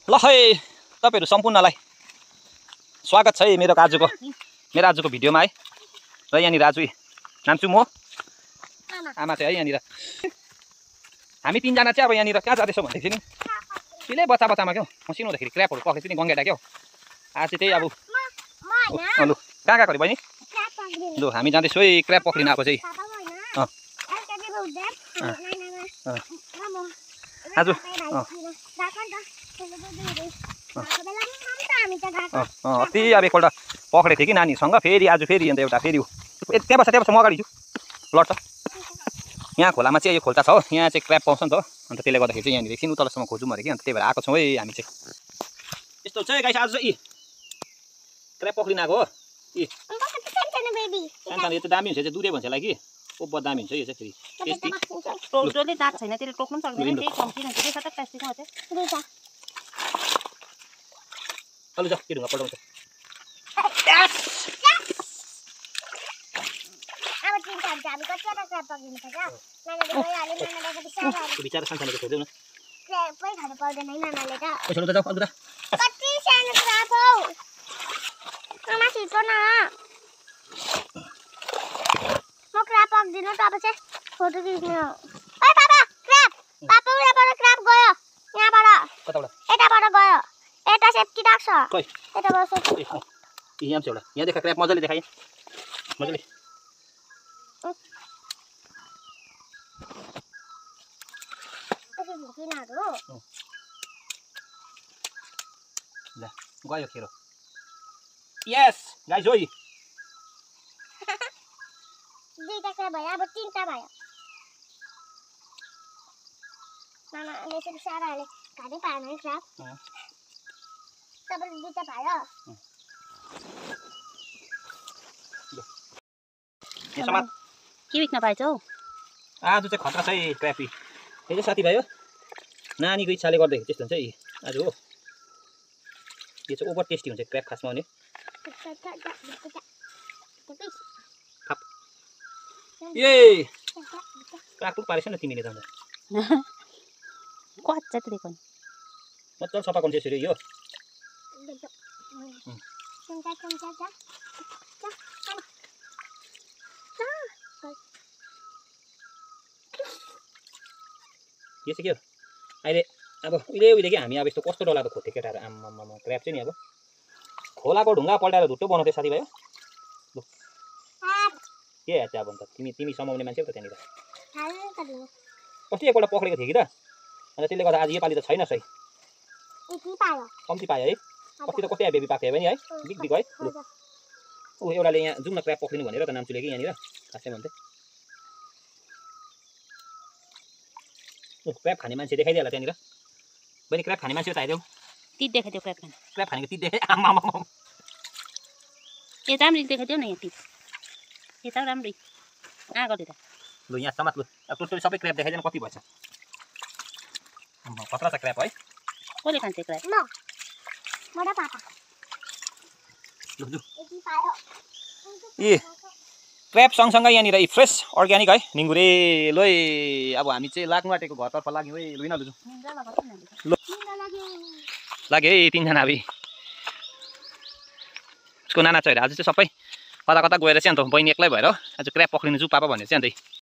ल है तपाईहरु सम्पूर्णलाई स्वागत छ है मेरो आजको भिडियोमा है। र यहाँनिर आज नाम्छु म आमा चाहिँ है यहाँनिर हामी तीनजना चाहिँ अब यहाँनिर कहाँ जाँदैछौँ भन्दै थियो नि पिले बच्चामा क्यौ मसिनो हुँदाखेरि क्र्यापहरु पक्रेछ नि गङ्गेटा क्यौ आज चाहिँ त्यही अब लु कहाँ गएको रे बहिनी लु हामी जाँदैछौँ है क्र्याप पक्रिन आएको चाहिँ आज अस्ति अब एकपल्ट पक्रेको थिएँ कि नानीसँग फेरि आज फेरि अन्त एउटा फेरि त्यहाँ बस्छ म अगाडि छु लड्छ यहाँ खोलामा चाहिँ यो खोल्टा छ हो यहाँ चाहिँ क्र्याप पाउँछ नि त अन्त त्यसले गर्दाखेरि चाहिँ यहाँनिर एकछिन उतलसम्म खोजौँ अरे कि अन्त त्यही भएर आएको छौँ है हामी चाहिँ यस्तो चाहिँ गाइस आज चाहिँ क्र्याप पक्रिन आएको हो सानो यो त दामी हुन्छ चाहिँ दुधे भन्छ कि ओब्बर दामी हुन्छ यो चाहिँ फेरि टोटोले दाँत छैन त्यसले टोक्नु पनि सक्दैन त्यही कम्ती हुन्छ त्यो सबै प्लास्टिकमा हो चाहिँ अलु जा के ढुङ्गा पल्टाउँछ बिचारा सानसानो छोड्देऊ न छोड्नु त जाऊ अलु दिनु त अब चाहिँ फोटो खिच्नु ओइ बाबा क्र्याप पापा उडाबाट क्र्याप गयो यहाँबाट कताबाट यताबाट गयो यता सेफ्टी राख्छ खै यताबाट सेफ्टी यहाँ छ एउटा यहाँ देखा क्र्याप मजाले देखाए मजाले ल गयो खेरो यस गाइस होई दुईटा क्र्याप भयो अब तीनटा भयो मामा यसरी साराले खानै पाएन है क्र्याप तपाईले दुईटा भयो यो समात के विक्न पाएछौ आज चाहिँ खतरा छ है क्र्यापी यो चाहिँ साथीभाइ हो नानीको इच्छाले गर्दाखेरि त्यस्तो हुन्छ है आज हो यो चाहिँ ओभर टेस्टी हुन्छ क्र्याप खासमा भने ए क्र्याप पारेछ नि तिमीले त कच्चा तिरेको मजाले सफा गर्नु यसरी यो यो चाहिँ के हो अहिले अब उहिलेदेखि हामी अब यस्तो कस्तो डरलाग्दो खोज्थ्यो केटाहरू आम्मामा क्र्याप चाहिँ नि अब खोलाको ढुङ्गा पल्टाएर धुट्टो बनाउँथ्यो साथीभाइ हो लु के हेर्छ अब अन्त तिमी समाउने मान्छे हो त त्यहाँनिर अस्ति एकपल्ट पक्रेको थिएँ कि त अन्त त्यसले गर्दा आज योपालि त छैन सही कम्ती पायो है अस्ति त कस्तै बेबी पाक्यो भने है बिग है लु ऊ एउटाले यहाँ जाउँ न क्र्याप पक्रिनु भनेर त नाम्चुले कि यहाँनिर खासै भन्थे क्र्याप खाने मान्छे देखाइदियो होला त्यहाँनिर बहिनी क्र्याप खाने मान्छे त आइदेऊ तित देखाइदियो क्र्याप खाने क्र्याप खानेको तित देखाइ आम्मामा ए राम्ररी देखाइदियो न यहाँ तित यता राम्ररी गरेर लु यहाँ समात लु अब टोटली सबै क्र्याप देखाइदिनु कति भएछ खतरा छ क्र्याप है कसले खान्छ क्र्याप लु ए क्र्याप सँगसँगै यहाँनिर फ्रेस अर्ग्यानिक है निङ्गुरे लोइ अब हामी चाहिँ लाग्नु आँटेको घरतर्फ लाग्यौँ है लु न लु ल लाग्यो है तीनजना अब उसको नाना चाहिँ आज चाहिँ सबै कता कता गएर चाहिँ अन्त बहिनी एक्लै भएर आज क्र्याप पक्रिनु जाउँ पापा भनेर चाहिँ अन्त